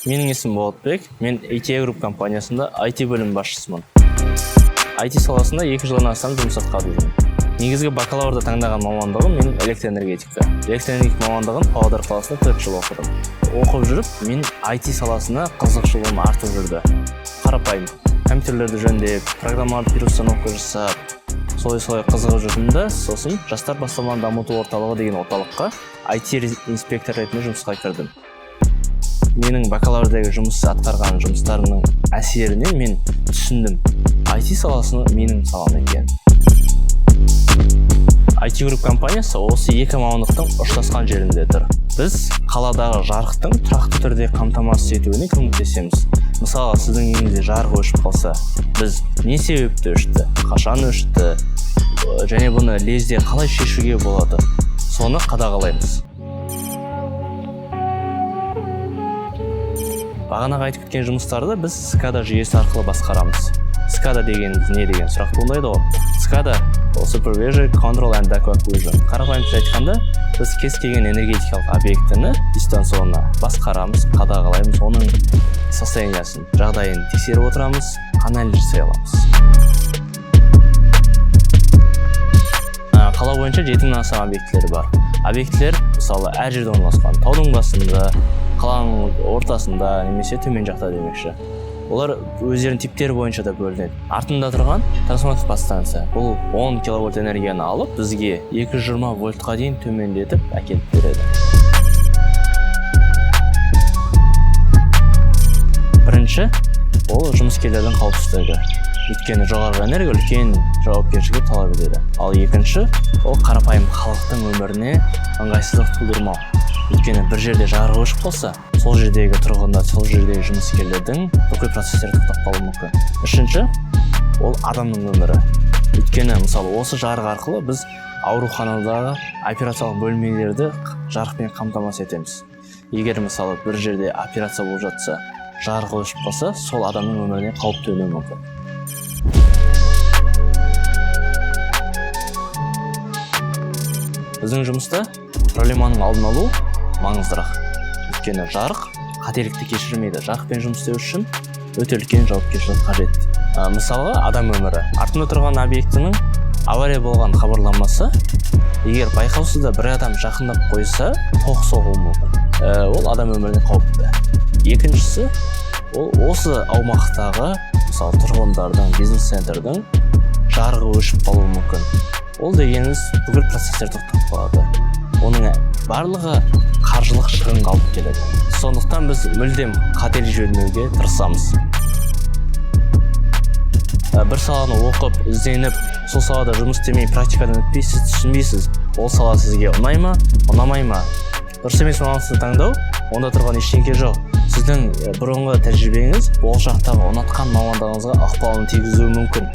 Менің есімім Болатбек, мен ATI Group компаниясында IT бөлім басшысымын. IT саласында 2 жылдан астам жұмыс атқарып жүрмін. Негізгі бакалаврда таңдаған мамандығым менің электроэнергетика. Электроэнергетика мамандығын Павлодар қаласында 4 жыл оқыдым. Оқып жүріп, мен IT саласына қызығушылығым артып жүрді. Қарапайым компьютерлерді жөндеп, программаларды переустановка жасап, солай-солай қызығып жүрдім да, сосын Жастар бастаманы дамыту орталығы деген орталыққа IT инспектор ретінде жұмысқа кірдім. Менің бакалаврдегі жұмыс атқарған жұмыстарымның әсерінен мен түсіндім, IT саласының менің салам екенін. IT Group компаниясы осы екі мамандықтың ұштасқан жерінде тұр. Біз қаладағы жарықтың тұрақты түрде қамтамасыз етуіне көмектесеміз. Мысалы, сіздің үйіңізде жарық өшіп қалса, біз не себепті өшті, қашан өшті және бұны лезде қалай шешуге болады, соны қадағалаймыз. Бағанағы айтып кеткен жұмыстарды біз SCADA жүйесі арқылы басқарамыз. SCADA дегеніміз не деген сұрақ туындайды ғой. SCADA ол Supervision, Control and Data Acquisition. Қарапайым тілде айтқанда, біз кез келген энергетикалық объектіні дистанционно басқарамыз, қадағалаймыз, оның состояниясын, жағдайын тексеріп отырамыз, анализ жасай аламыз. Қала бойынша 7000 астам объектілер бар. Объектілер, мысалы, әр жерде орналасқан. Таудың басында, қаланың ортасында немесе төмен жақта демекші. Олар өздерінің типтері бойынша да бөлінеді. Артында тұрған трансформатор подстанция. Бұл 10 киловольт энергияны алып, бізге 220 вольтқа дейін төмендетіп әкеліп береді. Бірінші, ол жұмыскерлердің қауіпсіздігі. Өйткені жоғарғы энергия үлкен жауапкершілікті талап етеді. Ал екінші, ол қарапайым халықтың өміріне ыңғайсыздық тудырмау. Өйткені бір жерде жарық өшіп қалса, сол жердегі тұрғындар, сол жердегі жұмыскерлердің бүкіл процестері тоқтап қалуы мүмкін. Үшінші, ол адамның өмірі. Өйткені, мысалы, осы жарық арқылы біз ауруханадағы операциялық бөлмелерді жарықпен қамтамасыз етеміз. Егер, мысалы, бір жерде операция болып жатса, жарық өшіп қалса, сол адамның өміріне қауіп төнуі мүмкін. Біздің жұмыста проблеманың алдын алу маңыздырақ. Өйткені жарық қателікті кешірмейді. Жарықпен жұмыс істеу үшін өте үлкен жауапкершілік қажет. Мысалға, адам өмірі. Артында тұрған объектінің авария болған хабарламасы, егер байқаусызда бір адам жақындап қойса, тоқ соғуы мүмкін. Ол адам өміріне қауіпті. Екіншісі, ол осы аумақтағы, мысалы, тұрғындардың, бизнес-центрдің жарығы өшіп қалуы мүмкін. Ол дегеніміз бүкіл процесстер тоқтап қалады. Оның барлығы қаржылық шығынға алып келеді. Сондықтан біз мүлдем қателік жібермеуге тырысамыз. Бір саланы оқып, ізденіп, сол салада жұмыс істемей, практикадан өтпей, сіз түсінбейсіз. Ол сала сізге ұнай ма, ұнамай ма? Дұрыс емес мамандықты таңдау, онда тұрған ештеңе жоқ. Сіздің бұрынғы тәжірибеңіз болашақтағы ұнатқан мамандығыңызға ықпалын тигізуі мүмкін.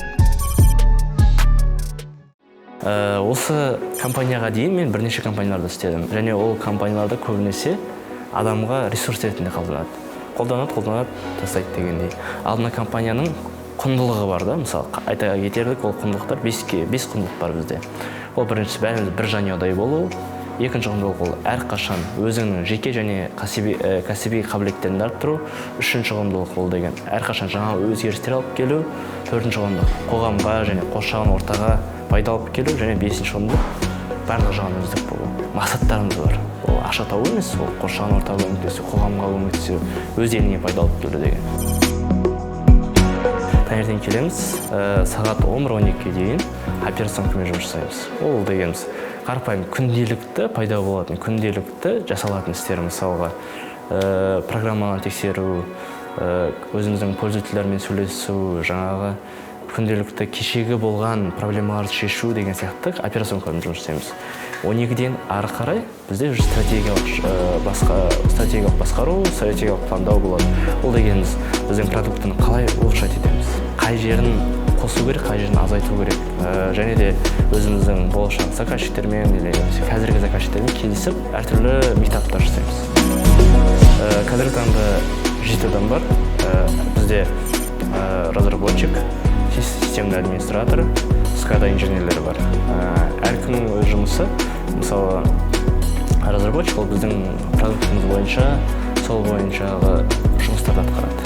Осы компанияға дейін мен бірнеше компанияларда істедім. Және ол компанияларда көбінесе адамға ресурс ретінде қолданады. Қолданады, қолданады, тастайды дегендей. Ал мына компанияның құндылығы бар да, мысалы, айта кетерлік ол құндылықтар 5 құндылық бар бізде. Ол біріншісі, бәріміз бір жанұядай болу. Екінші құндылық, ол әрқашан өзіңнің жеке және кәсіби қабілеттеріңді арттыру. Үшінші құндылық, ол деген әрқашан жаңа өзгерістер алып келу. Төртінші құндылық, қоғамға және қоршаған ортаға пайда алып келу. Және бесінші құндылық, барлық жағынан үздік болу. Мақсаттарымыз бар. Ол ақша табу емес, ол қоршаған ортаға көмектесу, қоғамға көмектесу, өз еліңе пайда алып келу деген. Таңертең келеміз, сағат 11-12-ге дейін операционкамен жұмыс жасаймыз. Ол дегеніміз қарапайым күнделікті пайда болатын, күнделікті жасалатын істер, мысалға, программаны тексеру, өзіміздің пользовательдермен сөйлесу, жаңағы күнделікті кешегі болған проблемаларды шешу деген сияқты операционкамен жұмыс жасаймыз. 12-ден ары қарай бізде уже стратегиялық басқару, стратегиялық пландау болады. Ол дегеніміз біздің продуктыны қалай улучшать етеміз, қай жерін қосу керек, қай жерін азайту керек. Және де өзіміздің болашақ заказчиктермен или немесе қазіргі заказчиктермен кездесіп, әртүрлі митаптар жасаймыз. Қазіргі таңда 7 адам бар. Бізде разработчик, системный администратор, SCADA инженерлері бар. Әркімнің өз жұмысы. Мысалы, разработчик ол біздің продуктымыз бойынша, сол бойыншағы жұмыстарды атқарады.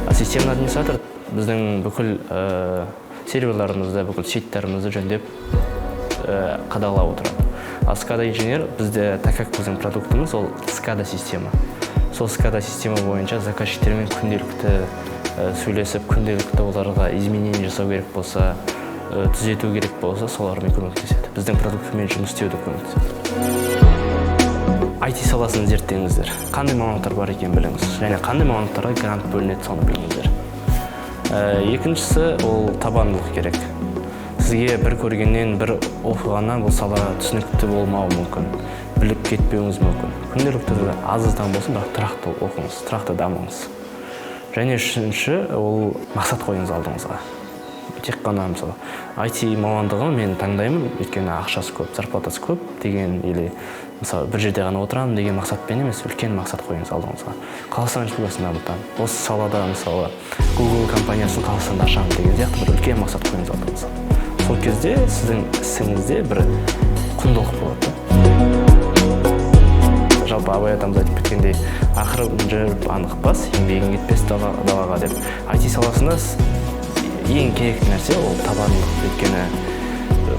А системный администратор біздің бүкіл серверларымызды, бүкіл сетьтарымызды жөндеп, қадағалап отырады. А SCADA инженер бізде, так как біздің продуктымыз ол SCADA система, сол SCADA система бойынша заказчиктермен күнделікті сөйлесіп, күнделікті оларға изменение жасау керек болса, түзету керек болса, солармен көмектеседі, біздің продуктымен жұмыс істеуде көмектеседі. IT саласын зерттеңіздер, қандай мамандықтар бар екенін біліңіз және қандай мамандықтарға грант бөлінеді, соны біліңіздер. Екіншісі, ол табандылық керек. Сізге бір көргеннен, бір оқығаннан бұл сала түсінікті болмауы мүмкін, біліп кетпеуіңіз мүмкін. Күнделікті аз аздан болсын, бірақ тұрақты оқыңыз, тұрақты дамыңыз. Және үшінші, ол мақсат қойыңыз алдыңызға. Тек қана, мысалы, IT мамандығын мен таңдаймын, өйткені ақшасы көп, зарплатасы көп деген или, мысалы, бір жерде ғана отырамын деген мақсатпен емес, үлкен мақсат қойыңыз алдыңызға: Қазақстан Республикасын дамытамын осы салада, мысалы, Google компаниясын Қазақстанда ашамын деген сияқты бір үлкен мақсат қойыңыз алдыңызға. Сол кезде сіздің ісіңізде бір құндылық болады да. Жалпы, Абай атамыз айтып кеткендей, «Ақырын жүріп анық бас, еңбегің кетпес далаға» деп. IT саласында ең керекті нәрсе ол табандылық, өйткені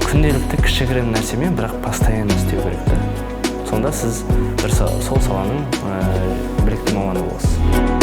күнделікті кішігірім нәрсемен, бірақ постоянно істеу керек та. Сонда сіз бір сол саланың білікті маманы боласыз.